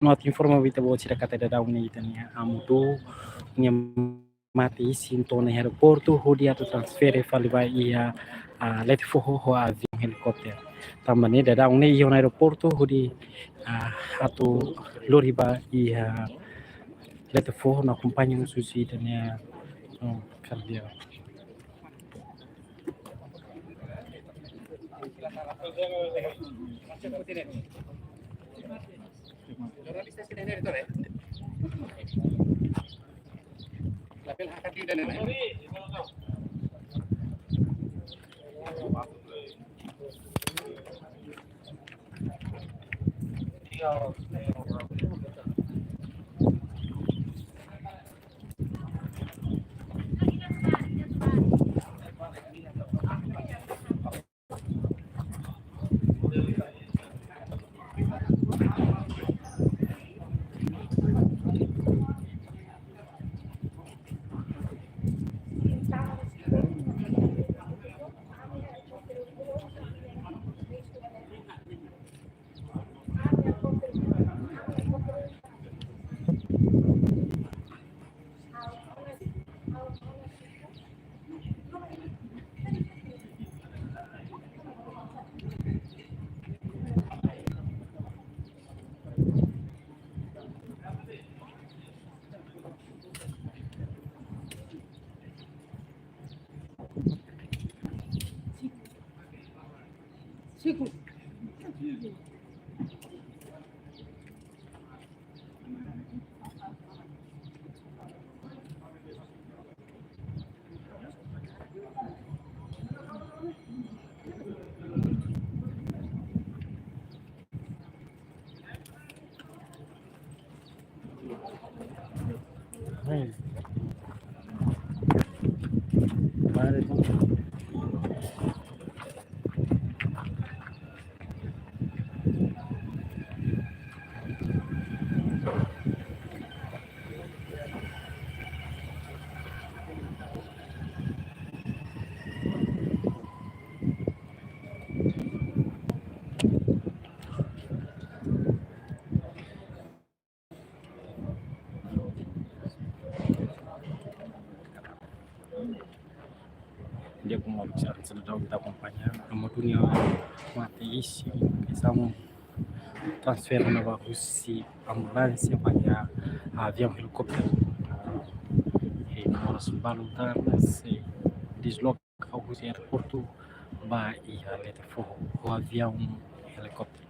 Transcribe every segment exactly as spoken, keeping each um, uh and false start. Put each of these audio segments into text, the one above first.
no atu informa ba ita-boot sira katak daudaun ne'e ita-nia amu dook nia mate-isin to'o ona iha aeroportu hodi atu transfere fali ba iha, ah, leten foho ho aviaun helikópteru. Tanba ne'e daudaun ne'e iha ona aeroportu hodi, ah, atu lori ba iha leten foho no akompaña husi ita-nia, oh, kardial. Di'ak, komu observa, sira daudaun ita akompaña, amu dook nia mate-isin, estaban transfere ona ba husi ambulánsia ba iha aviaun helikópteru. I moras balu tan sei desloka husi aeroportu ba iha leten foho ho aviaun helikópteru.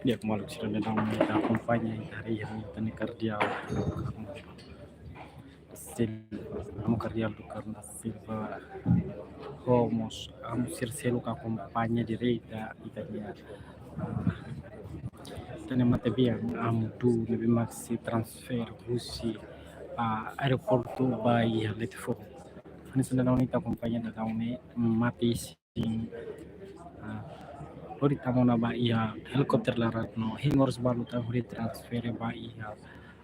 Di'ak, maluk sira, daudaun ne'e ita akompaña iha hari ini ita-nia kardeál Silva, amu kardeál Carlos da Silva, ho mós amu sira seluk akompaña direta ita-nia, ah, ita-nia matebian Amu Du ne'ebé mak sei transfere husi, ah, aeroportu ba iha Letefoho. Hanesan daudaun ne'e ita akompaña daudaun ne'e mate isin, ah, hodi tama ona ba iha helikópteru laran no hein oras balu tan hodi transfere ba iha,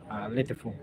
ah, Letefoho.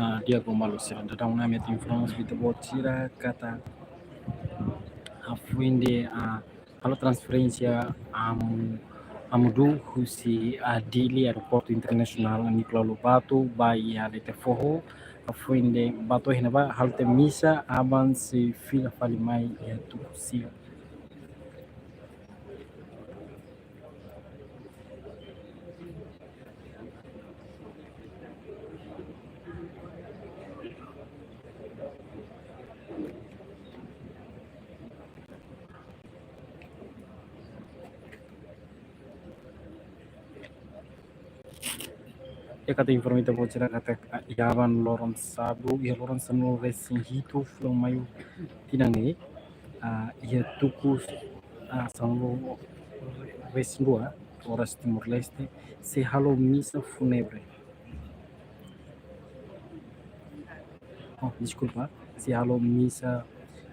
Ah, di'ak, maluk sira, daudaun ne'e ami atu informa ita-boot sira katak hafoin de, ah, halo transferénsia Amu, Amu Du husi, ah, Dili Aeroportu Internasionál Nicolau Lobato ba iha Letefoho, hafoin de ba to'o iha ne'ebá halo tiha misa, aban sei fila fali mai iha tuku sia. Di'ak, ita informa ita-boot sira katak, ah, iha aban loron sábadu, iha loron sanulu-resin-hitu fulan Maiu tinan ne'e, ah, iha tuku, ah, sanulu-resin-dua oras Timor-Leste, sei halo misa fúnebre. Oh, deskulpa, sei halo misa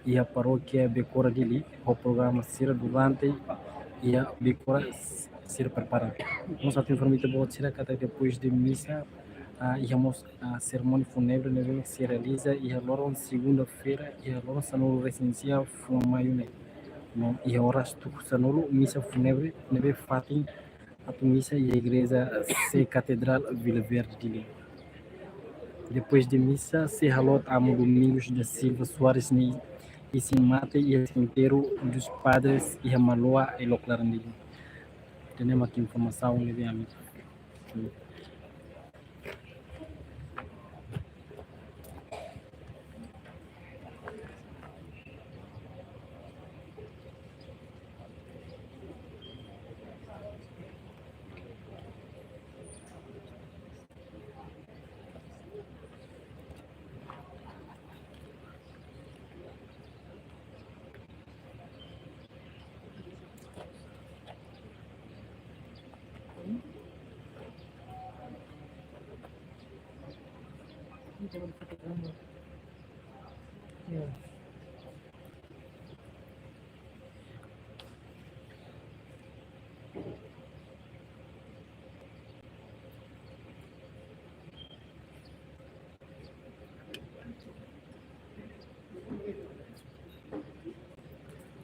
iha parókia Becora Dili, ho programa sira durante iha Becora sira prepara. Mós atu informa ita-boot sira katak depois de misa, ah, iha mós, ah, serimónia fúnebre ne'ebé sei realiza iha loron segunda-feira, iha loron sanulu-resin-sia fulan Maiu ne'e. No iha oras tuku sanulu misa fúnebre ne'ebé fatin atu misa iha igreja sé Katedrál Vila Verde Dili. Depois de misa, sei halot Amu Domingos da Silva Soares nia isin-mate iha Semitériu dos Padres iha Maloa, Elok Laran Dili. Ida-ne'e mak informasaun ne'ebé ami.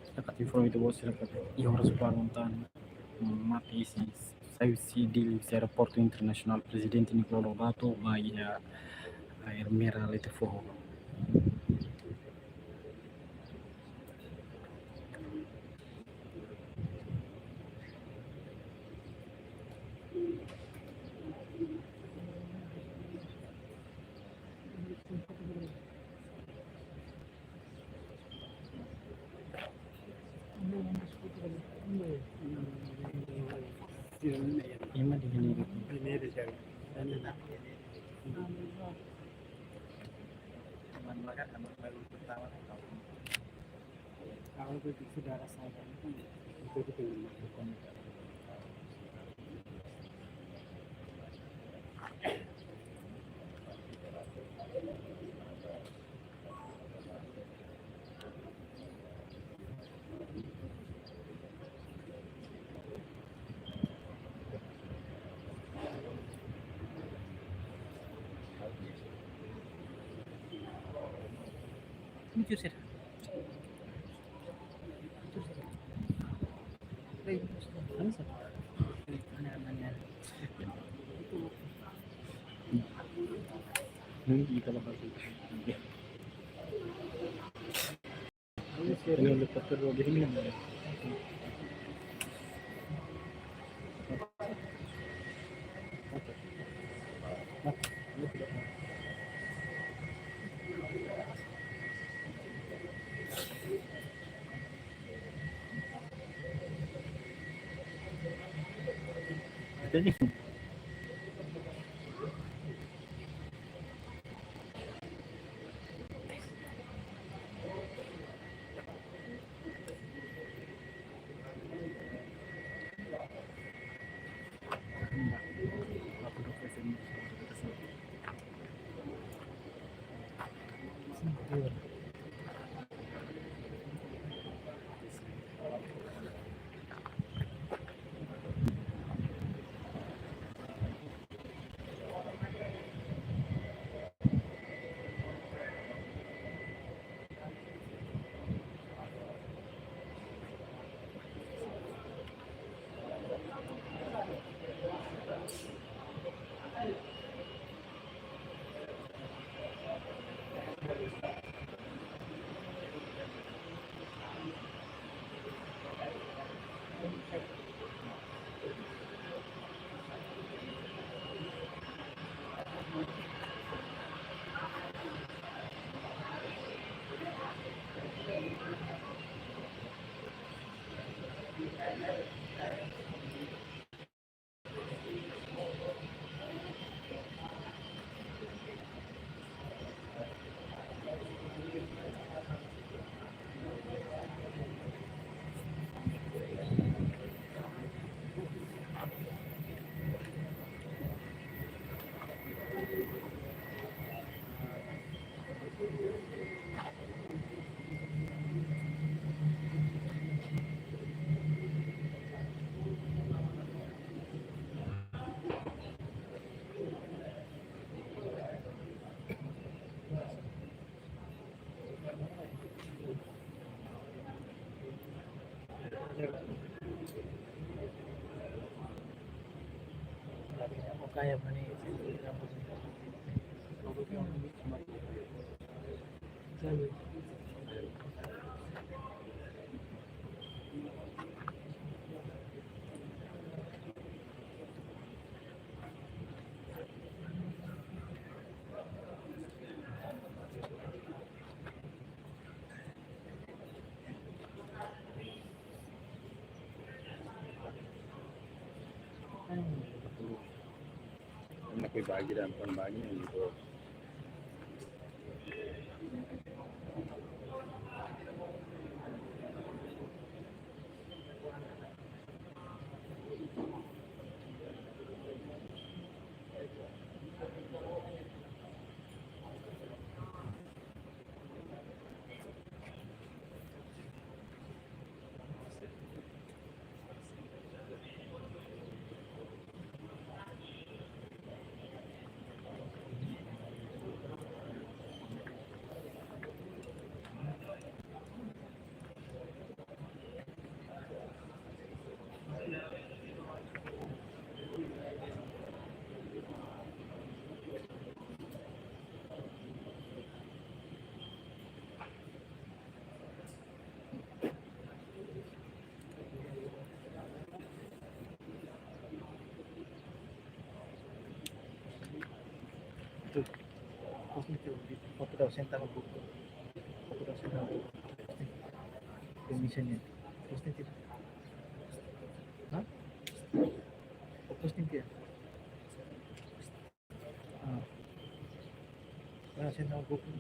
Sira katak informa ita-boot sira katak iha oras balu tan mate isin sai husi Dili, husi Aeroportu Internasionál Prezidente Nicolau Lobato ba iha Aermera Letefoho. Ina ke bagi dan pun bagi yang gitu. Itu. Posting itu di foto dah senta buku. Foto dah senta buku. Posting. Yang misalnya. Posting itu. Hah? Oh, posting itu ya? Ah. Ah, senta buku.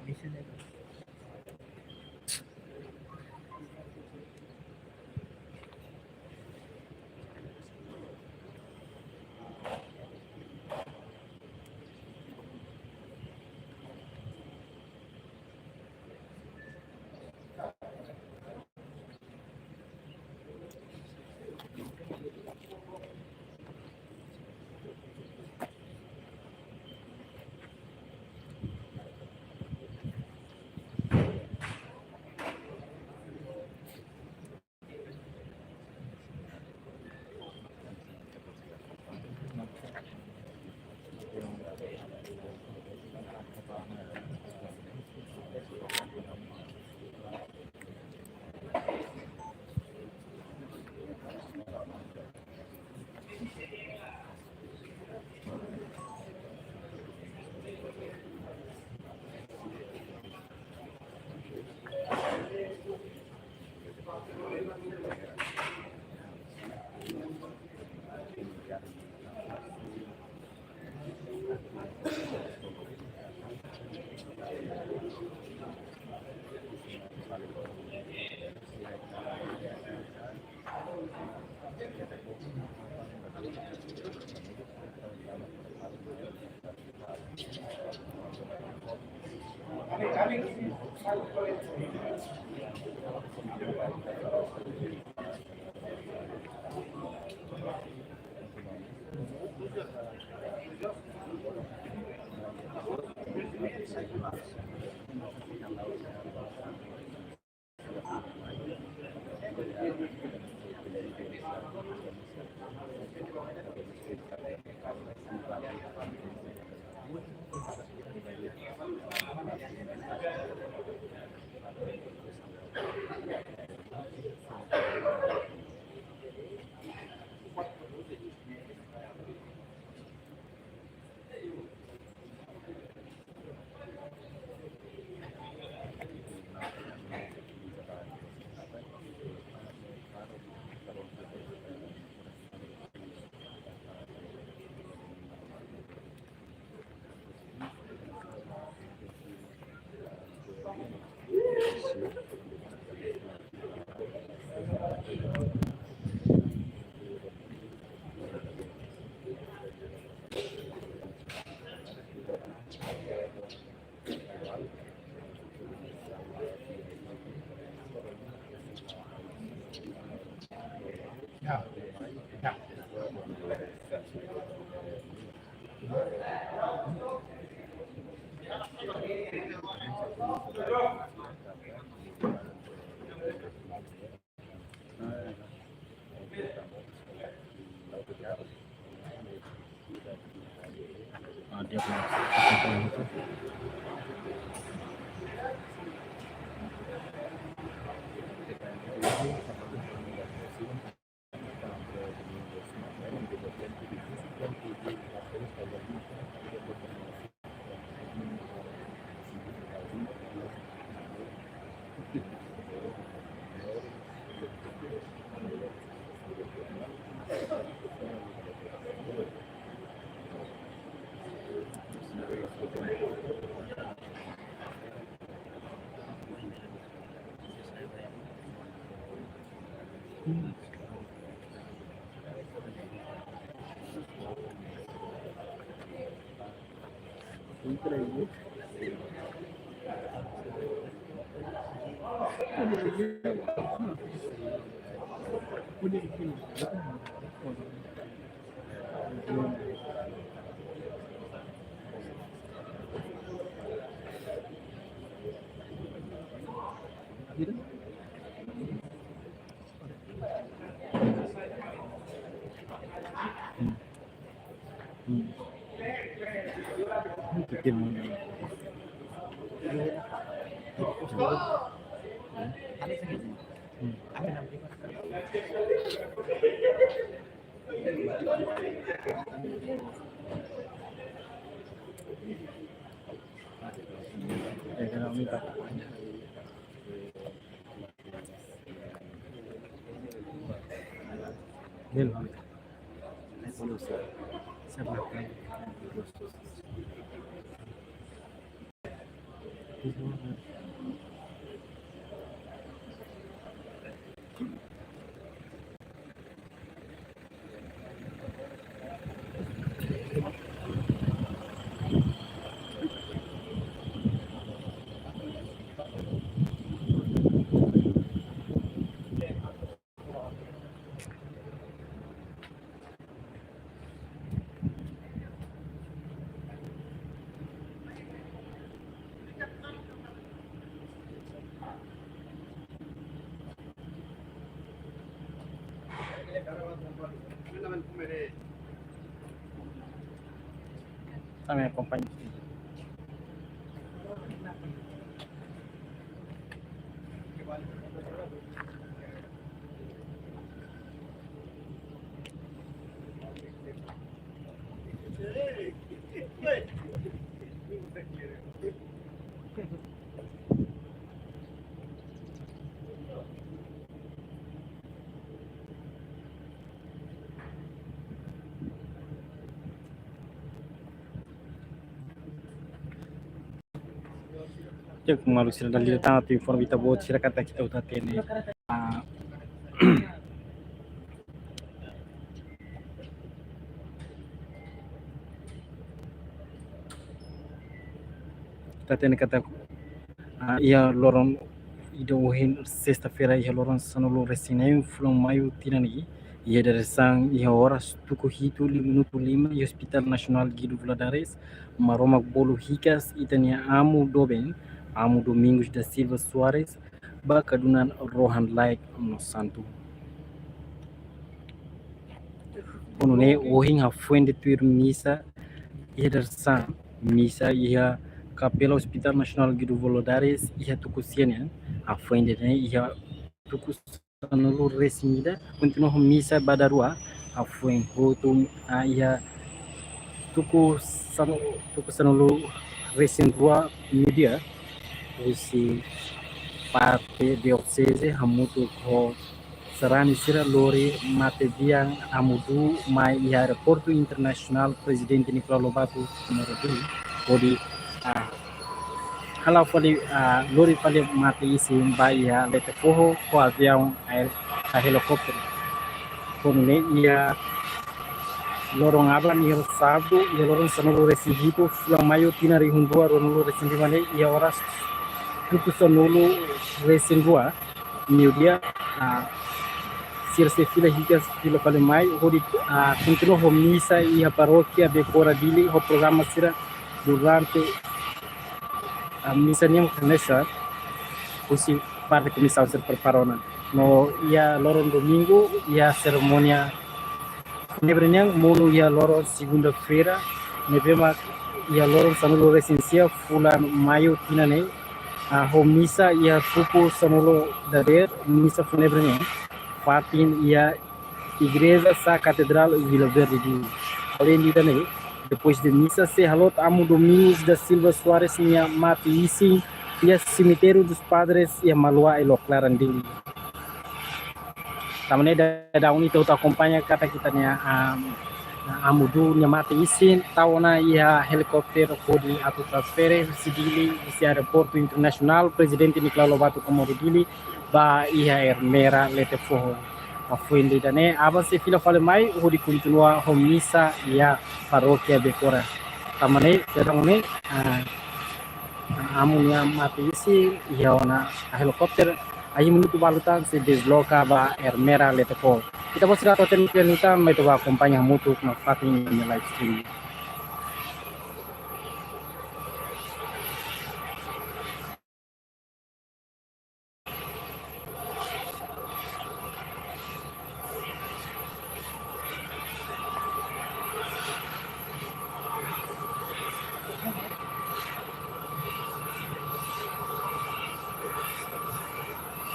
Misalnya. Ami akompaña. Cek, maluk sira, dala ida tan atu informa ita-boot sira katak ita hotu hatene. Ah, ita hatene katak, ah, iha loron ida ohin, sesta-feira, iha loron sanulu-resin-neen fulan Maiu tinan ne'e, iha dadeer-saan, iha oras tuku hitu lima minutu lima, iha Hospital Nasionál Guido Valadares, Maromak bolu hikas ita-nia amu doben, Amu Domingos da Silva Soares, ba kadunan rohan-laek no santu. Ho nune'e ohin hafoin de'it tuir misa iha dadeer-saan, misa iha Kapela Hospital Nasionál Guido Valadares iha tuku sia nian, hafoin de'it ne'e iha tuku sanulu-resin-ida, kontinua ho misa ba daruak, hafoin hotu, ah, iha tuku sanu-, tuku sanulu-resin-rua meiudia, husi parte dioseze hamutuk ho sarani sira lori mate-bian Amu Du mai iha Aeroportu Internasionál Prezidente Nicolau Lobato Comoro Dili, hodi, ah, hala'o fali, ah, lori fali mate-isin ba iha leten foho ho aviaun aer-, ah, helikópteru. Ho nune'e iha loron aban, iha sábadu, iha loron sanulu-resin-hitu fulan Maiu tinan rihun rua ruanulu-resin-lima ne'e, iha oras tuku sanulu-resin-rua meiudia, ah, sira sei fila hikas, fila fali mai, hodi, ah, kontinua ho misa iha parókia Becora Dili, ho programa sira durante, ah, misa nian komesa, husi parte komisaun sira prepara ona. No iha loron domingu, iha serimónia fúnebre nian monu iha loron segunda-feira, ne'ebé mak iha loron sanulu-resin-sia fulan Maiu tinan ne'e, ah, ho misa iha tuku sanulu dadeer, misa fúnebre nian fatin iha Igreja Sá Katedrál Vila Verde Dili. Aleinde ida-ne'e, depois de misa sei halot Amu Domingos da Silva Soares nia mate-isin iha Cemitério dos Padres iha Maluá, Ailok Laran, Dili. Tan ne'e daudaun ita hotu akompaña katak ita-nia, ah, Amu Du nia mate-isin tau ona iha helikópteru hodi atu transfere husi Dili, husi Aeroportu Internasionál Prezidente Nicolau Lobato Comoro Dili, ba iha Ermera leten foho. hafoin ida-ne'e, aban sei fila fali mai hodi kontinua ho misa iha parókia Becora. Tanba ne'e, seidauk ne'e, ah, amu nia mate-isin iha ona helikópteru, ahi minutu balu tan sei desloka ba Ermera Letefoho. Ita-boot sira atu hatene tiha liután, mai ita bá akompaña hamutuk nafatin nia live stream.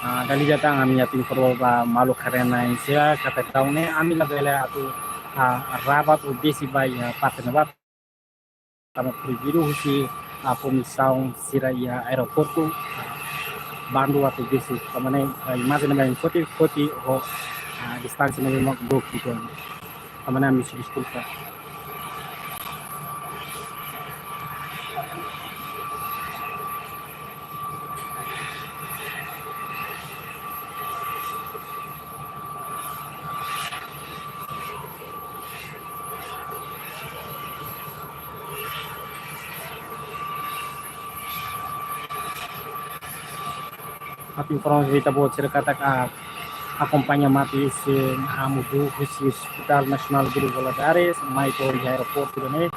Ah, dala ida tan ami atu informa ba maluk haree-na'in sira katak daudaun ne'e ami labele atu, ah, rabat ou desi ba iha parte ne'ebá. Tanba proibidu husi, ah, komisaun sira iha aeroportu, ah, bandu atu desi. Tanba ne'e, ah, imajen ne'ebé ami foti, foti ho, ah, distánsia ne'ebé mak dua kilometru. Tanba ne'e ami husu deskulpa. Atu informa ba ita-boot sira katak, ah, akompaña mate-isin amu Dom husi Hospital Nasionál Guido Valadares mai to'o iha aeroportu ida-ne'e,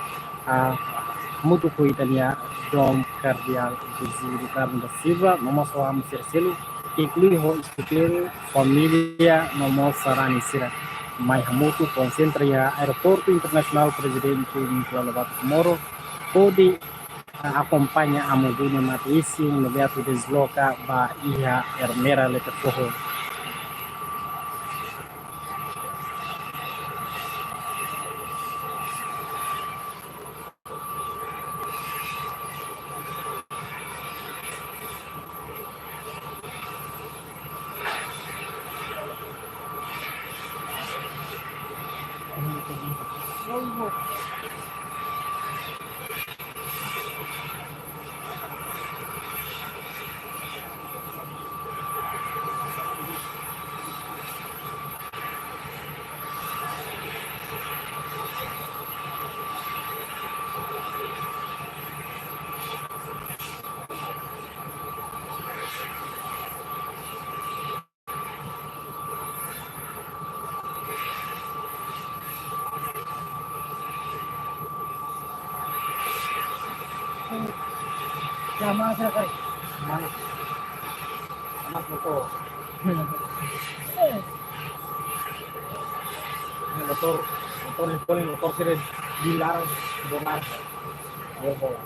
ah, hamutuk ho ita-nia Dom Kardeál Virgílio do Carmo da Silva, no mós ho amu sira seluk, inklui ho eskuteru, família, no mós sarani sira. Mai hamutuk konsentra iha Aeroportu Internasionál Prezidente Nicolau Lobato Comoro, hodi akompaña amu Dom nia mate-isin ne'ebé atu desloka ba iha Ermera Letefoho. Lama sekali. Mana? Anak motor. Ini motor, motor di paling motor sira dilarang bongkar. Dia bawa.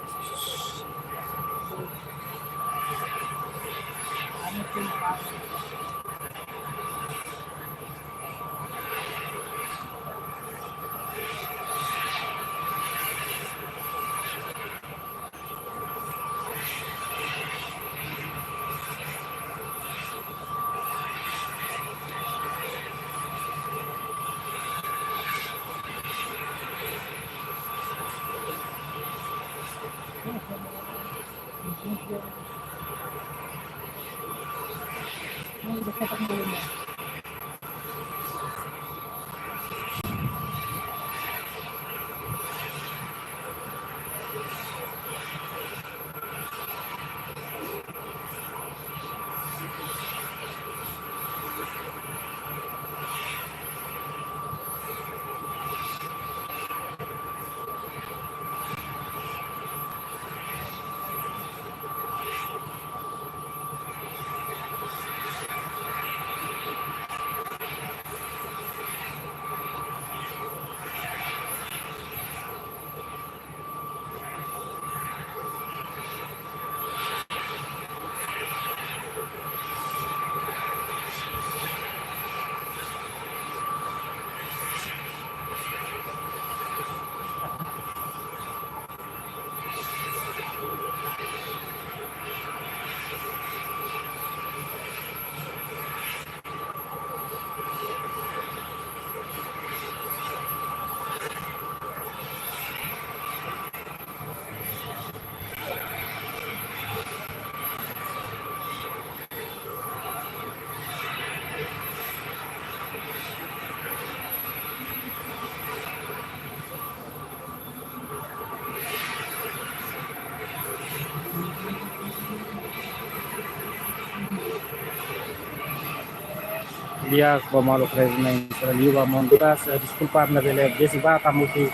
Di'ak ba maluk rei-na'in sira liu ba Honduras, eh, deskulpa, maibé besi ba tanba ke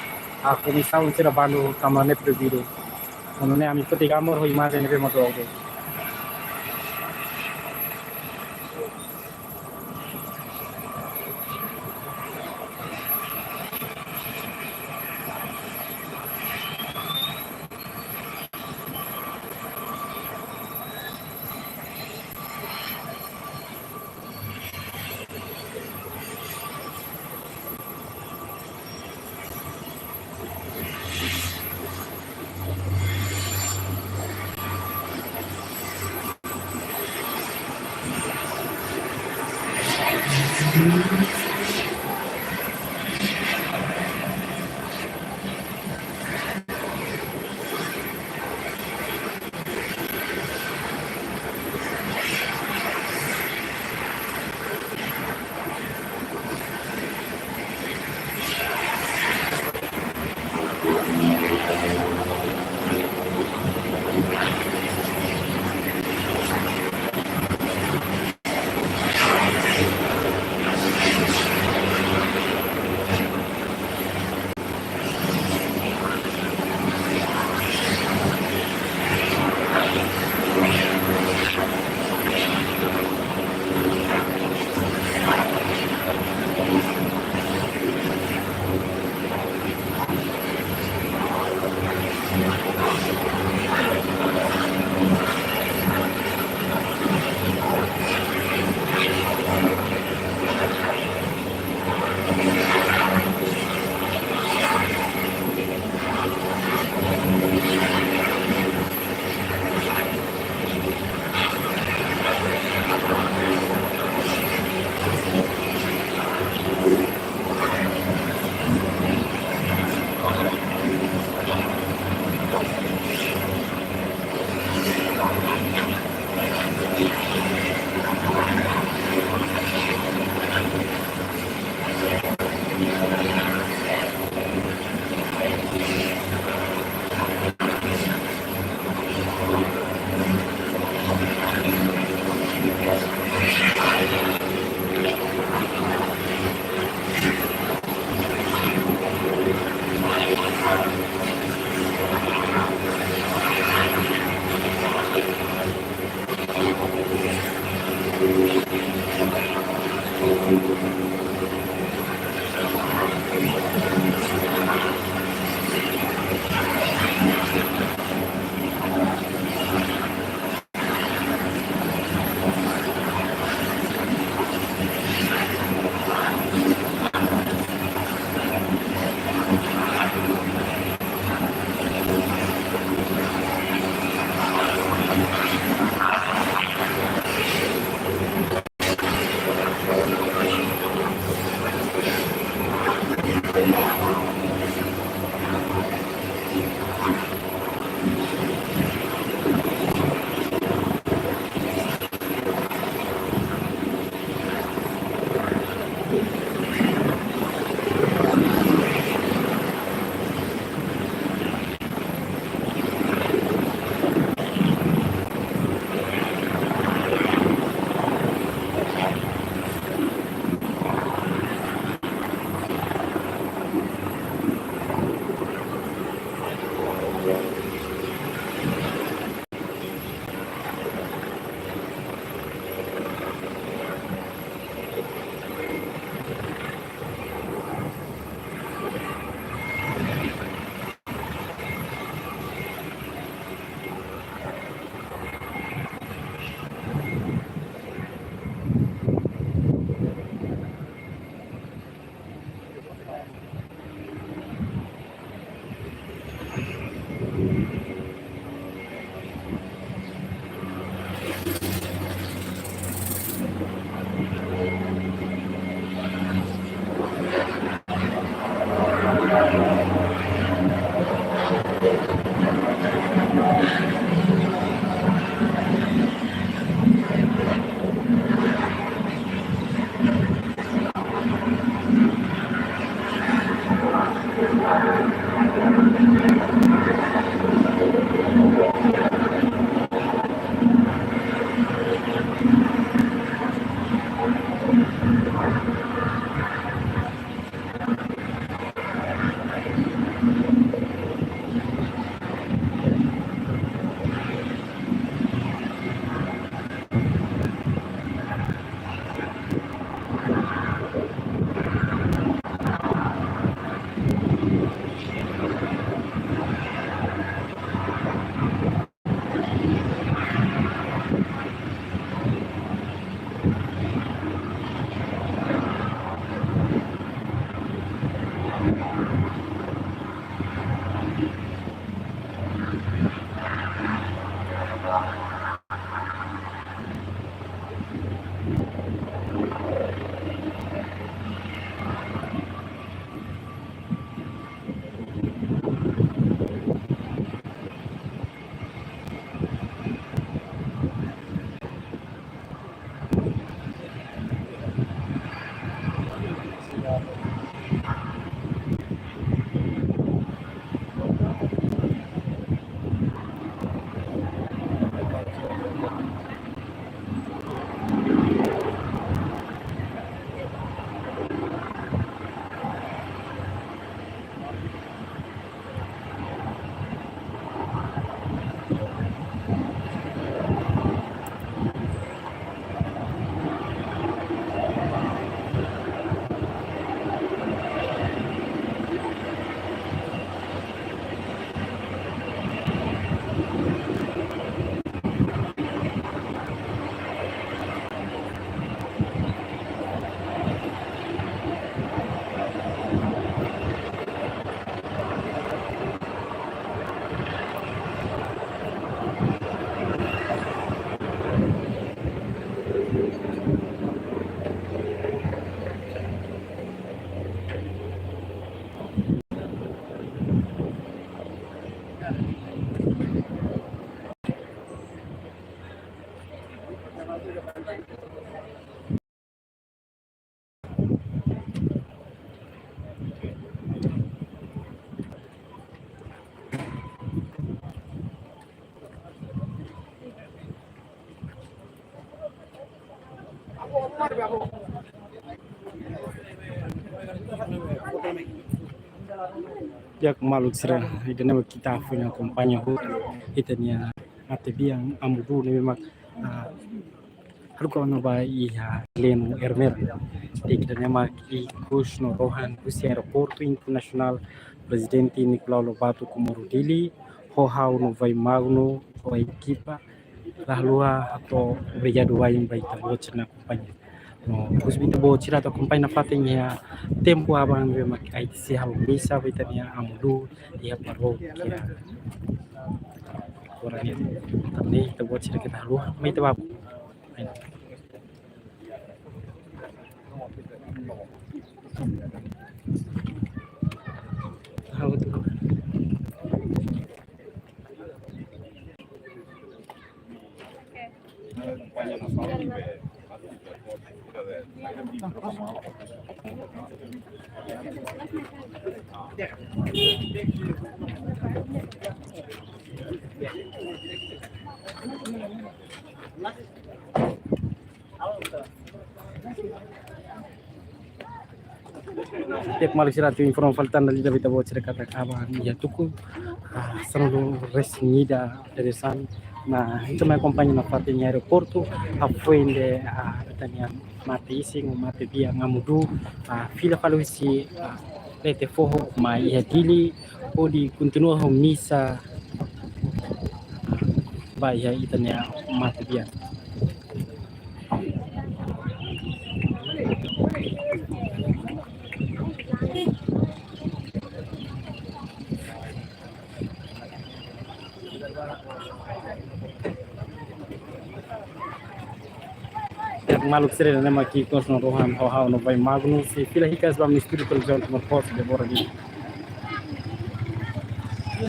komisaun sira bandu tama ne'e proibidu. Nune'e ami foti gambar ho imajen ne'ebé mak atu. Di'ak maluk sira, ida-ne'e mak ita foin akompaña hotu ita-nia matebian Amudu ne'ebé mak, ah, haruka ona ba iha Leno Ermera. Ida-ne'e mak ikus no rohan husi Aeroportu Internasionál Prezidente Nicolau Lobato Comoro Dili, ho ha'u no Vai Magno, ho ekipa, la haluha hato'o obrigadu wa'in ba ita-boot sira-nia akompaña. No, husu ba ita-boot sira atu akompaña nafatin iha tempu aban ne'ebé mak A I T C halo misa ba ita-nia Amudu iha parókia. Agora ne'e, tanba ne'e ita-boot sira keta haluha, mai ita bá. Di'ak maluk sira, atu informa fali tan dala ida ba ita-boot sira katak aban iha tuku, ah, sanulu-resin-ida dadeer-saan, ita mai akompaña nafatin iha aeroportu, hafoin ne'e, ah, ita-nia mate-isin, matebian Amudu, ah, fila fali husi, ah, leten foho mai iha Dili, hodi kontinua ho misa, ah, ba iha ita-nia matebian. Maluk sira, ida-ne'e mak ikus no rohan ho ha'u no Vai Magno, sei fila hikas ba ami-nia estúdiu televizaun Timor Post, Débora Dili.